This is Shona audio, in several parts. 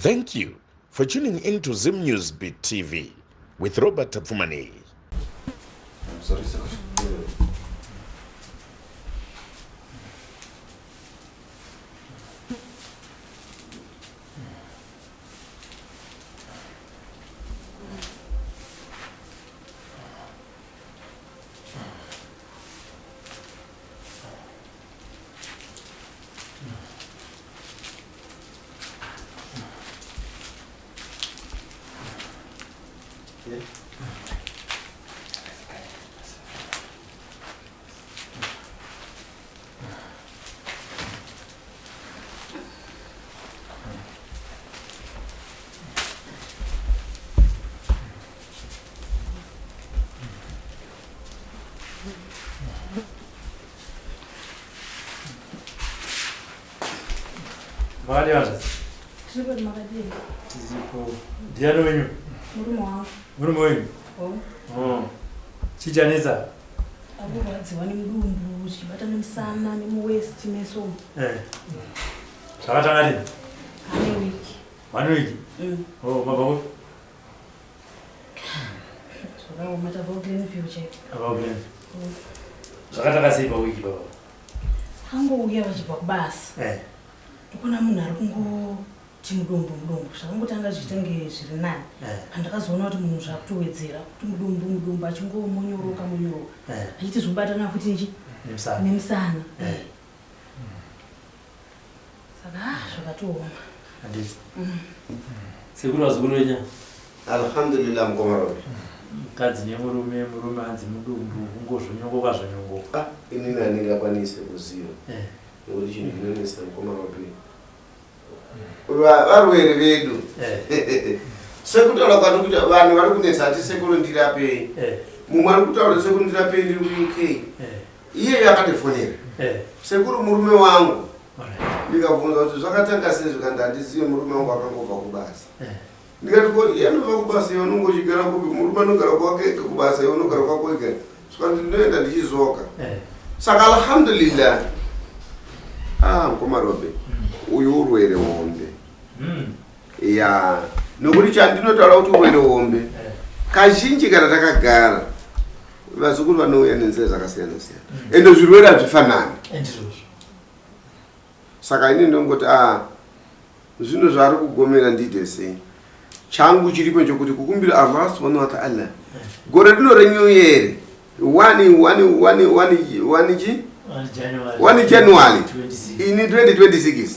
Thank you for tuning in to Zim News Beat TV with Robert Tapfumaneyi. I'm sorry, sir. Makadii hanzvadzi? Tiripo makadii? Tiripo. Ndiani wenyu? Murume wangu. Murume wenyu? Oh. Oh. Chii chanetsa? Akurwadziwa nemudumbu, zvichibata nemusana, nemuwest meso. Eh. Zvakatanga rini? Ane week. One week? Oh, mabva kupi? Zvakaoma tabva kuGlenview chaiko. Abva kuGlenview. Zvakatanga sei pawiki baba? Angouya vachibva kubasa. Eh. Ndikuona munhu ari kungoti mudumbu mudumbu. Zvakangotanga zvichitenge zviri nani. Eh. Pandakazoona kuti munhu zvakutowedzera kuti mudumbu mudumbu achingomonyoroka monyoroka. Eh. Achiti zvobatana futi nchi Nemusana. nemusana. Eh. Saka ah, zvakatooma. Handiti. Sekuru vazukuru venyu. Alhamdulillah mukoma Robi. Mukadzi nemurume, murume hanzi mudumbu kungozvonyongoka zvonyongoka. Ah, inini handingakwanise kuziva Eh. nekuti chinhu chinonetsa mukoma Robi. Varwere vedu Eh. sekutaura kwatiri kuita vanhu vari kunetsa ati sekuru ndirapei. Eh. Mumwe ari kutaura sekuru ndirapei ndiri kuUK. Eh. Iyeyo akandifonera. Eh. Sekuru murume wangu Alright. ndikabvunza kuti zvakatanga sei zvikanzi handizive murume wangu akangobva kubasa. Eh. Ndikati ko iye anobva kubasa iwe unonge uchigara kupi? Murume anogara kwake ega kubasa iwe unogara kwako ega. Zvikanzi ndinoenda ndichizoka. Eh. Saka alhamdulillah. Ah, mukoma Robe. Uyu urwere hombe. Ya, nokuti chandinotaura kuti urwere hombe. Eh. Kazhinji kana takagara vazukuru vanouya nenzira dzakasiyana siyana. Ende zvirwere hazvifanani. Ndizvozvo. Saka ini ndongoti ah zvinhu zvaari kugomera ndiite sei? Changu chiripo chokuti kukumbira Allah subhanahu wa ta'ala. Gore rino renew year 1 1 1 1 1 chi 1 January. 1 January 26. ini 2026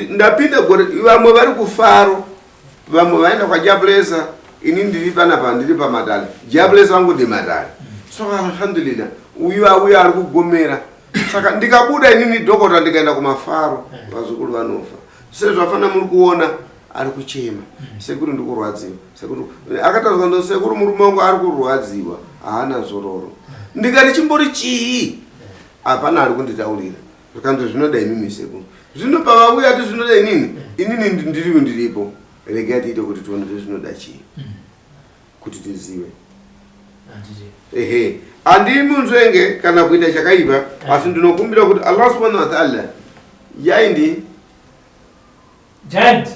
ndapinda gore vamwe vari kufaro vamwe vaenda kwaJablesa ini ndiri panapa ndiri pamatare Jablesa wangu ndi matare so alhamdulillah uyu auya ari kugomera saka ndikabuda inini dhokota ndikaenda kumafaro vazukuru vanofa sezvafana muri kuona ari kuchema sekuru ndikurwadziwa sekuru akataurwa ndo sekuru murume wangu ari kurwadziwa haana zororo ndikati chimbori chii hapana ari kunditaurira zvikanzi zvinoda imimi sekuru zvino pavauya ati zvinoda inini inini ndiriwo ndiripo regai tiite kuti tione kuti zvinoda chii kuti tizive Handiti. ehe handimunzvenge kana kuita chakaipa asi ndinokumbira kuti Allah subhanahu wa ta'ala yaindi Giant.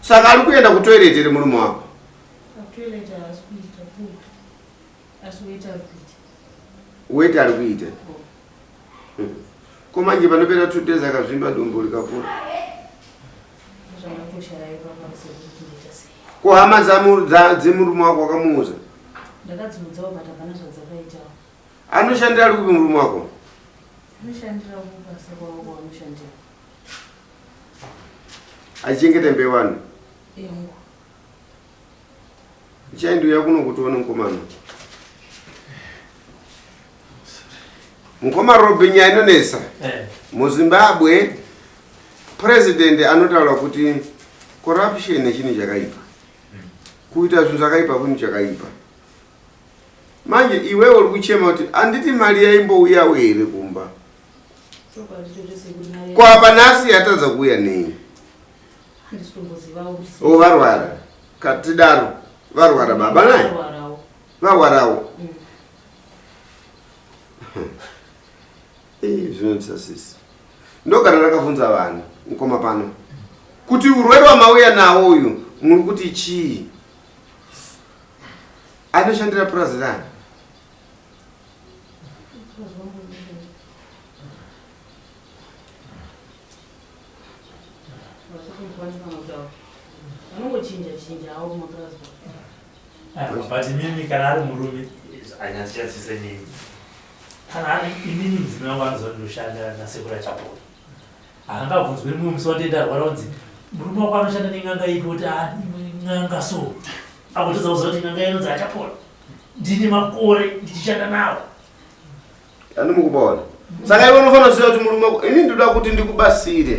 saka ari kuenda kutoilet here murume wako Toilet haasi kuita kuita. Asi weti ari kuita. weti ari kuita ko manje panopera 2 days akazvimba dumbu rikakura Zvandatoshaya ipapo sekuti ndoita sei. ko hama dzemurume wako wakamuudza Ndakadziudzawo but hapana zvadzakaitawo. anoshandira ari kupi murume wako Anoshandira kubasa kwavo kwaanoshandira. achichengeta mbewani Yangu. Ichaendiuya kuno kuti uone mukomana. Mukoma Robi nyaya inonetsa. Eh. MuZimbabwe president anotaura kuti corruption chinhu chakaipa. Kuita zvinhu zvakaipa chinhu chakaipa. Manje iwewe uri kuchema kuti handiti mari yaimbouyawo here kumba. Chokwadi chocho sekuti mari Ko apa nhasi yatadza kuuya nei? handisi kumbozivawo kuti O varwara. Katidaro varwara baba naye. Varwarawo. Varwarawo. Eh, zvinonetsa sisi. Ndogara ndakavhunza vanhu mukoma pano kuti urwere wamauya nawo uyu muri kuti chii? Anoshandira purazi rani? Vanongochinja chinja hawo kumapurazi. But imimi kana ari murume anyatsise nini kana ari inini mudzimai wangu anoziva kuti ndoshanda nasekuru Achapola haangabvunzwi mumwe musi wandee ndarwara kunzi murume wako anoshanda nen'anga ipi kuti ah, n'anga so akutadza kuziva kuti n'anga inonzi Achapola ndine makore ndichishanda nawo. Anomukubaona saka iwe unofanira kuziva kuti murume wako ini ndinoda kuti ndikubasire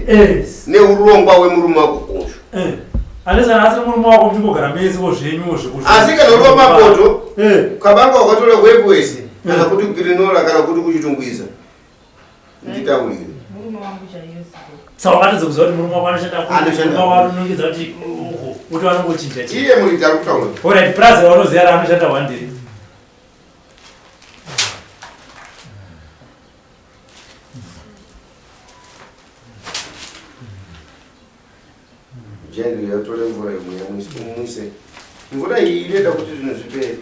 neurongwa hwemurume wako uyu eh. Unless kana asiri murume wako muchingogara mese wo zvenyuwo zvekuzvi asi kana uri wamapoto eh. kabanga wakatora kuepwesi kana kuti kugirinora kana kuti kuchitungwiza nditaurire. Murume wangu chaiye siko. Saka wakatadza kuziva kuti murume wako anoshanda kupi? Anoshanda Murume wako anonongedza kuti uko kuti vanongochinja chinja. Iye muridzi ari kutaura. Alright, prazi vanoziva raanoshanda one day. Jeni yatore mvura imwe yamwise umwise. Mvura iyi inoita kuti zvinhu zvipere.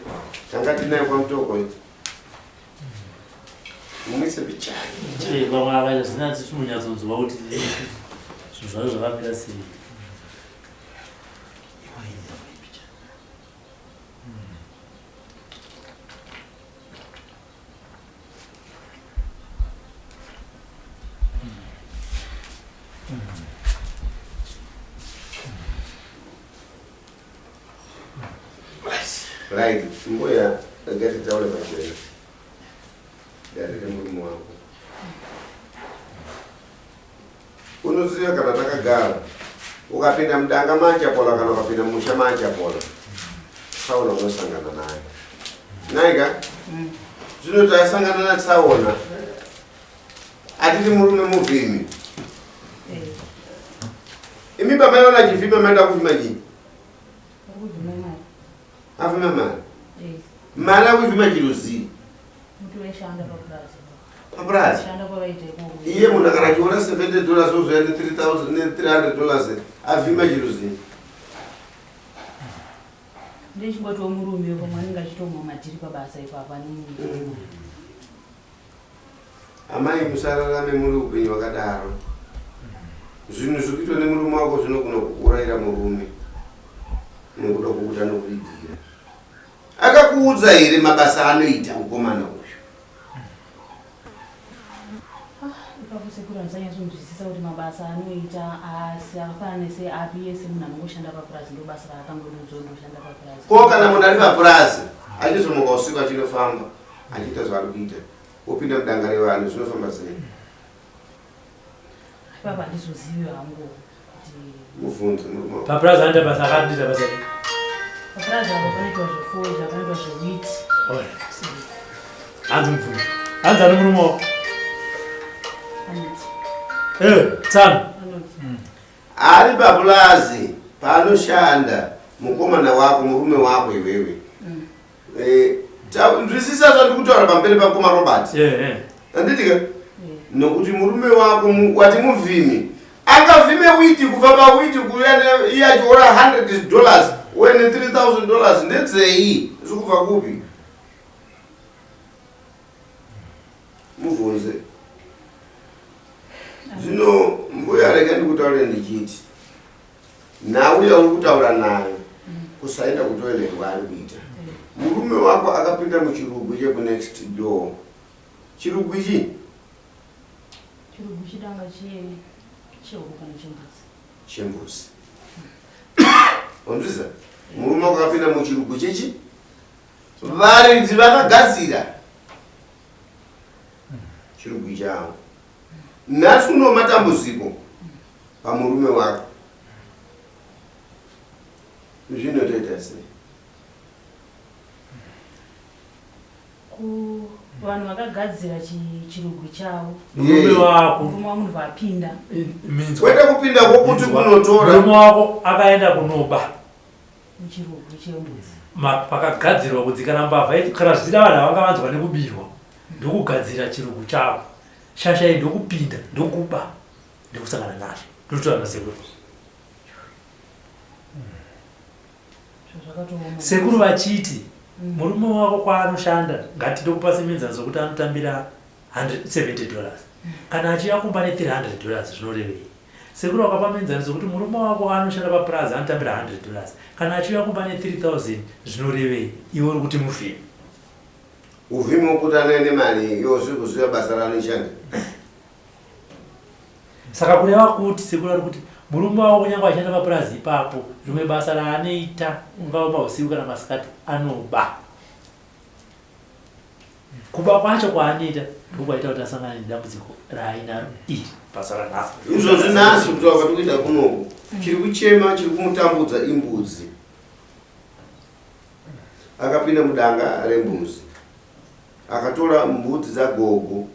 Tanga tinayo kwaMutoko iyi. Umwise bichani. Eh, vamwe akaita zina tichimunyatsonzwa kuti zvinhu zvacho zvakamira sei. Right, mbuya regai titaure pachena. Dare remurume wako. Unoziva kana takagara ukapinda mudanga maAchapola kana ukapinda mumusha maAchapola tsaona unosangana naye. Naika? Zvino tasangana natsaona. Atiti murume muvhimi. Imi baba vana chivhima maida kuvhima chii? Kuvhima mari. Avhima mari. Mari akuvhima chiruzii? Muti waishanda papurazi. Papurazi? Shanda kwavaita ikoko. Iye munhu kana achiona 70 dollars ozoya ne 3000 ne 300 dollars avhima chiruzii? Ndichingotiwo murume pamwe anenge achitomwa madhiri pabasa ipapa nini. Amai musararame muri upenyu hwakadaro. Zvinhu zviri kuitwa nemurume wako zvinogona kukuurayira murume nekuda kwokuti anokuvigira. Akakuudza here mabasa anoita mukomana uyu? Ipapo sekuru handisanyatsonzwisisa kuti mabasa anoita asi akafanana nese api iye semunhu anongoshanda papurazi ndo basa raakangondiudzawo ndoshanda papurazi. Ko kana munhu ari papurazi achizomuka usiku achinofamba achiita zvaari kuita wopinda mudanga revanhu zvinofamba sei? Ipapo handizozivi hangu kuti Mubvunze murume wako. Papurazi anoita basa akati ndita basa rei? Papurazi apo panoitwa zvefodya panoitwa zvewheat. Alright. Hanzi mubvunze. Hanzi ani murume wako? Anoti. Eh, tsano. Anoti. Ari papurazi paanoshanda mukomana wako murume wako iwewe. Eh, nzwisisa zvandiri kutaura pamberi pakoma Robert. Handiti ka? Nokuti murume wako wati muvhimi angavhime witi kubva pawiti kuuya iye achiora 100 dollars uye ne 3000 dollars ndedzei zviri kubva kupi? Mubvunze. Zvino mbuya rega ndikutaure ndichiti nhau yauri kutaura nayo kusaenda kutoilet kwaari kuita murume wako akapinda muchirugwi chekunext door. Chirugwi chii? Chirugwi chidanga chehuku kana chembudzi. Chembudzi. Wanzwisa? Murume wako akapinda muchirugwi chechi? Varidzi vakagadzira chirugwi chavo. Nhasi uno matambudziko pamurume wako. Zvinotoita sei? Vanhu vakagadzira chirugwi chavo. Murume wako. Murume wangu ndobva apinda. Minzwa. Kwete kupinda kwokuti Minzwa. kunotora. Murume wako akaenda kunoba. Muchirugwi chembudzi. Pakagadzirwa kunzi kana mbavha kana zvichida vanhu vanga vanzwa nekubirwa ndokugadzira chirugwi chavo. Shasha iyi ndokupinda ndokuba. Ndikusangana nazvo. Ndinotaura nasekuru. Sekuru vachiti murume wako kwaanoshanda ngatide kupa semuenzaniso kuti anotambira 70 dollars kana achiuya kumba ne 300 dollars zvinorevei? Sekuru vakapa muenzaniso kuti murume wako anoshanda papurazi anotambira 100 dollars kana achiuya kumba ne 3000 zvinorevei? Iwe uri kuti muvhimi. Uvhimi wokuti anouya nemari iwe usiri kuziva basa raanoshanda. Saka kureva kuti sekuru vari kuti murume wavo kunyange achishanda papurazi ipapo rimwe basa raanoita ungava mahusiku kana masikati anoba. Kuba kwacho kwaanoita ndokwaita kuti asangane nedambudziko raainaro iri basa ranhasi. Izvozvi nhasi kutaura kwatiri kuita kunoku chiri kuchema chiri kumutambudza imbudzi. Akapinda mudanga rembudzi akatora mbudzi dzagogo.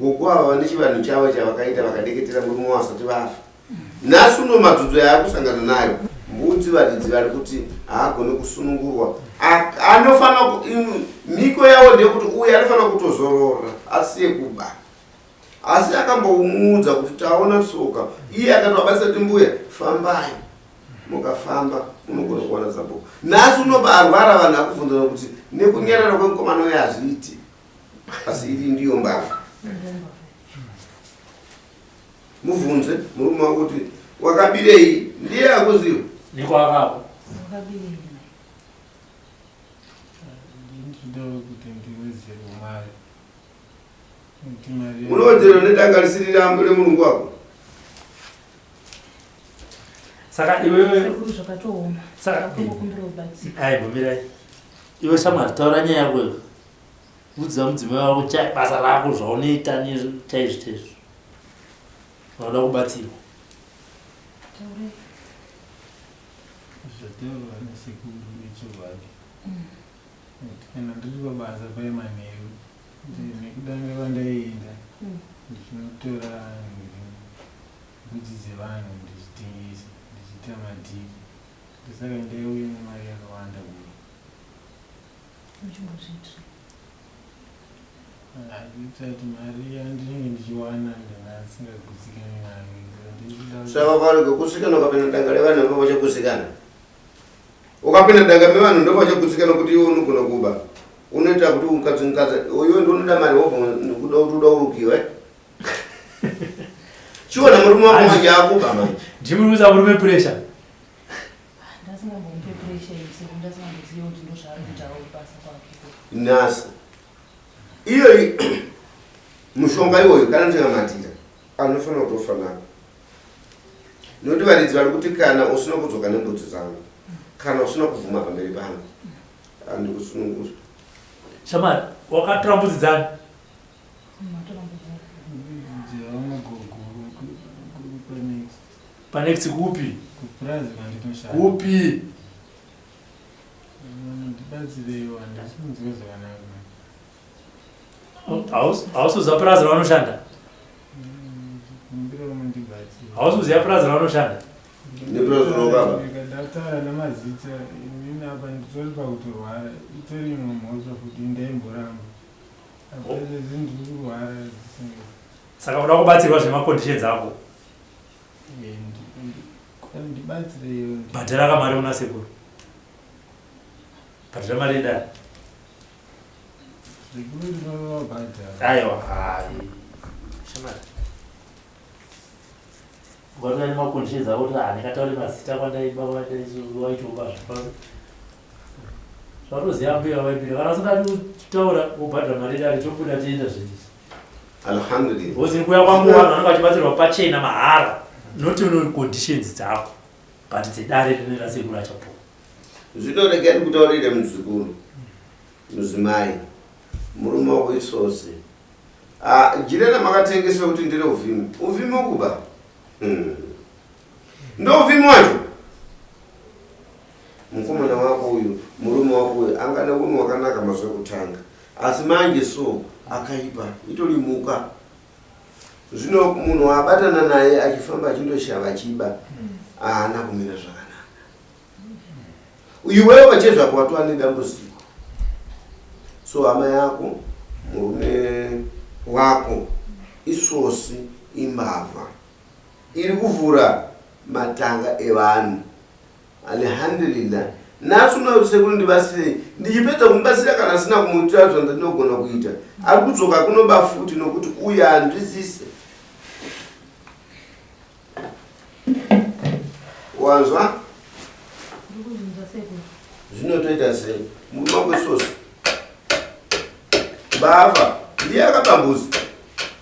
Gogo ava vane chivanhu chavo chavakaita vakadeketera murume wavo vasati vafa. Nhasi uno madzudzo yaakusangana nayo mbudzi varidzi vari kuti haagone kusunungurwa. Anofanira mhiko yavo ndeyekuti uyu anofanira kutozorora asiye kuba. Asi akambomuudza kuti taona tsoka iye akati wabatsira kuti mbuya fambai mukafamba munogona kuwana zambuko. Nhasi unoba arwara vanhu akubvunzana kuti nekunyarara kwemukomana uyo hazviiti asi iri ndiyo mbavha. Mubvunze murume wako kuti wakabirei ndiye akuziva. Nekwakako. Wakabirei mai? Ndinoda kuti ndiwedzerwe mari. Unowedzerwa nedanga risiri remurungu wako. Saka iwewe Sekuru zvakatooma. Saka Kungokumbira rubatsiro. Ai bvumirai. Iwe shamwari taura nyaya yako iwe. Udza mudzimai wako basa rako zvaunoita chaizvo chaizvo. Unoda kubatsirwa. Taurai. Zvataurwa nasekuru ichokwadi. Kuti kana ndiri pabasa paye manheru nekudanga kwandaienda ndichinotora mbudzi dzevanhu ndichitengesa ndichiita madhiri ndosaka ndaiuya nemari yakawanda kuno. Uchimbozviitira. Kuitira kuti mari yandinenge ndichiwana ndanga ndisingagutsikani nayo. Ndichida Saka kwauri kukusikana ukapinda danga revanhu ndipo pachakusikana. Ukapinda danga mevanhu ndipo pachagutsikana kuti iwe unogona kuba. Unoita kuti mukadzi mukadzi iwe ndiwe unoda mari wobva kuda kuti uda urukiwe. Chiona murume wako manje akuba manje. Ndimi kuisa murume pressure. Ndasingambomupe pressure iyi sekuru ndasingamboziva kuti ndozvaari kuitawo kubasa kwake. Nhasi iyoyi mushonga iwoyo kana ndikamatira anofanira kutofa nako. Nekuti varidzi vari kuti kana usina kudzoka nembudzi dzangu, kana usina kubvuma pamberi pangu, handikusununguri. Shamari, wakatora mbudzi dzani? Dzevamwe gogo panext. Panext kupi? Kupurazi kwandinoshanda. Kupi? Ndibatsireiwo, handisi kunzwa zvakanaka. Hausi kuziva purazi ravanoshanda? Hausi kuziva purazi ravanoshanda? Nepurazi rinokaba. Ndataura namazita inini apa nditori pakutorwara itori imwe mhosva futi ndaimboramba. Apa izvezvi ndiri kurwara zvisinga. Saka uda kubatsirwa zvemaconditions ako? Ndibatsireiwo. Bhadhara kamari una sekuru. Bhadhara mari yedare. Aiwa, hai. Shamari. Ukatora nemaconditions ako kuti handingataure mazita kwandaiba kwandaizowaitoba zvakawanda. Zvatoziva mbuya vaipinda. Kana usingadi kutaura wobhadhara mari yedare tobuda tienda zvedu. Alhamdulillah. Because kuya kwangu vanhu vanenge vachibatsirwa pachena mahara. Not no conditions dzako. But dzedare rine rasekuru achapola. Zvino regai ndikutaurire muzukuru. Mudzimai, murume wako isosi. Ah, jira ramakatengesa kuti ndere uvhimi. Uvhimi ukuba. Ndo uvhimi wacho. Mukomana wako uyu, murume wako uyu anga neunhu wakanaka mazuva ekutanga. Asi manje so akaipa, itori mhuka. Zvino munhu waabatana naye achifamba achindoshava achiba, haana kumira zvakanaka. Iwewe pachezvako watova nedambudziko. So hama yako, murume wako isosi, imbavha. Iri kuvhura matanga evanhu. Alhamdulillah. Nhasi unoyo sekuru ndibatsirei. Ndichipedza kumubatsira kana asina kumuitira zvandinogona kuita. Ari kudzoka kunoba futi nokuti uye hanzwisise. Wanzwa? Zvinotoita sei? Murume wako isosi. Mbavha ndiye akaba mbuzi.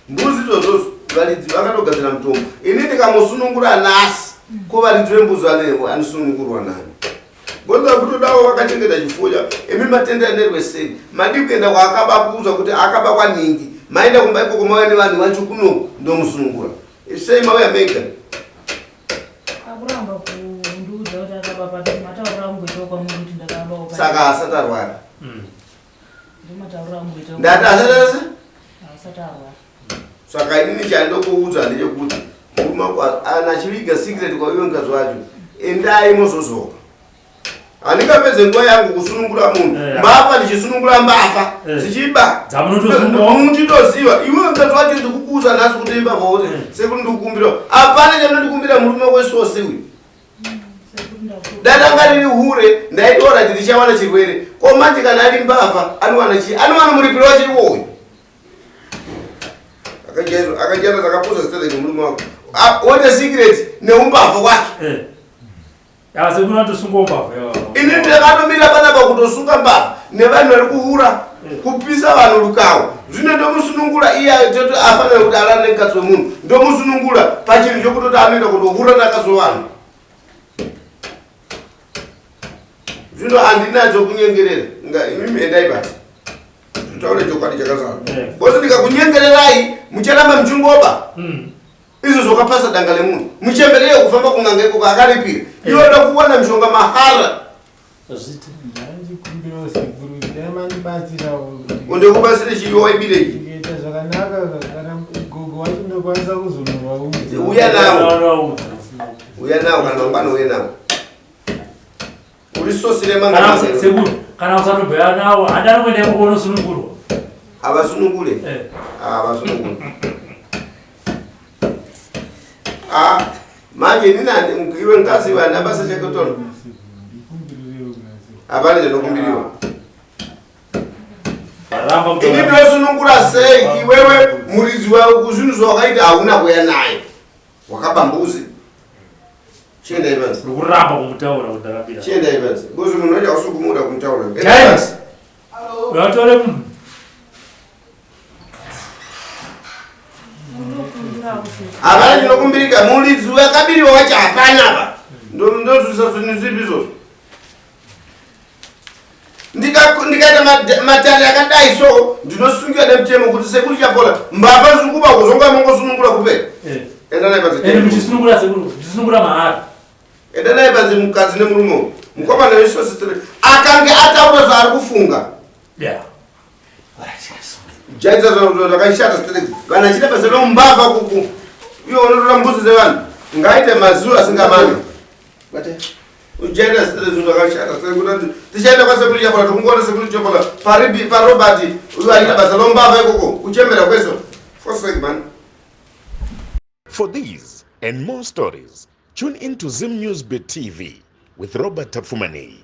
Mbuzi idzodzo varidzi vakatogadzira mutombo. Ini ndikamusunungura nhasi, ko varidzi vembuzi vanevo anosunungurwa nani? Ngoza kutodawo vakachengeta chifuyo. Imi matenda nerweseri. Madii kuenda kwaakaba kuudzwa kuti akaba kwaningi. Maenda kumba ikoko mauya nevanhu vacho kuno ndomusunungura. Sei mauya mega? Akuramba kundiudza kuti akaba papi matauriro angu kwamuri kuti ndakaba. Saka asati arwara. Ndati asati arwara. Asati arwara. Saka inini chandokuudza ndechekuti murume wako ana achiviga secret kwaiwe mukadzi wacho endai mozozoka. Handingapedze nguva yangu kusunungura munhu eh. mbavha ndichisunungura mbavha eh. dzichiba muchitoziva iwe mukadzi wacho ndikukuudza nhasi kuti imbavha uri eh. sekuri ndikukumbira hapana chandondikumbira murume wesose uyu datanga riri hure ndaitora kuti ndichawana chirwere ko manje kana ari mbavha anowana chii anowana muripiro wacho iwoyo akajaira zvakapusa zita rake murume wako ah, what a secret neumbavha kwake eh. Ini ndakatomira panapa kutosunga mbavha nevanhu vari kuhura eh. kupisa vanhu rukawo zvino ndomusunungura iye afanira kuti arare nemukadzi wemunhu ndomusunungura pachinhu chokutoti anoenda kutohura nakadzi wevanhu zvino handinadzo kunyengerera nga imimi endai basi tutaure chokwadi chakazara eh. bcause ndikakunyengererai mucharamba muchingoba hmm. Izvo zvakapasa danga lemunhu. Muchembereyo kufamba kun'anga ikoko akaripira. Eh. Iwe unoda kuwana mishonga mahara. Zviti. Ndikumbirawo sekuru dai mandibatsirawo. Ndikubatsire chii waibirei? Ndikaita zvakanaka kana gogo wacho ndokwanisa kuzonovaudza. Uya nawo. Uya nawo kana mangwana uye nawo. Uri sosi remanga. Sekuru kana usatobhuya nawo handana kuenda ikoko unosunungurwa. Havasunungure. Eh. Havasunungure. Ah, manje inini iwe mukadzi iwe handina basa chekutona. Hapana chinokumbiriwa. Ini ndosunungura sei iwewe muridzi wako kuzvinhu zvawakaita hauna kuya naye. Wakaba mbuzi. Chiendai panze. Uri kuramba kumutaura kuti ndakabira. Chiendai panze. Mbuzi munhu wacho hausi kumuda kumutaura. James. Uyatore munhu. Hapana chinokumbirika muridzi wakabiriwa wacho hapana apa. Ndozvisa zvinhu zvipi izvozvo. Ndikaita matare akadai so ndinosungira nemutemo kuti sekuru chapola mbavha zviri kuba kuzonga mongosunungura kupera. Eh. Enda naye panze. Ende muchisunungura sekuru, muchisunungura mahara. Enda naye panze mukadzi nemurume uyu. Mukomana wesositiri akange ataura zvaari kufunga. Yeah. Jaidza zvakashata stereki. Vanhu achiita basa reumbavha kuku. Iwe unotora mbuzi dzevanhu. Ngaite mazuva asingamani. Bate. Ujaita stereki zvinhu zvakashata stereki kuti tichaenda kwasekuru Chapola tikungoona sekuru Chapola paribi paRobert uyo achiita basa reumbavha ikoko kuchembera kweso. Forsake man. For these and more stories, tune in to Zim News Bit TV with Robert Tapfumaneyi.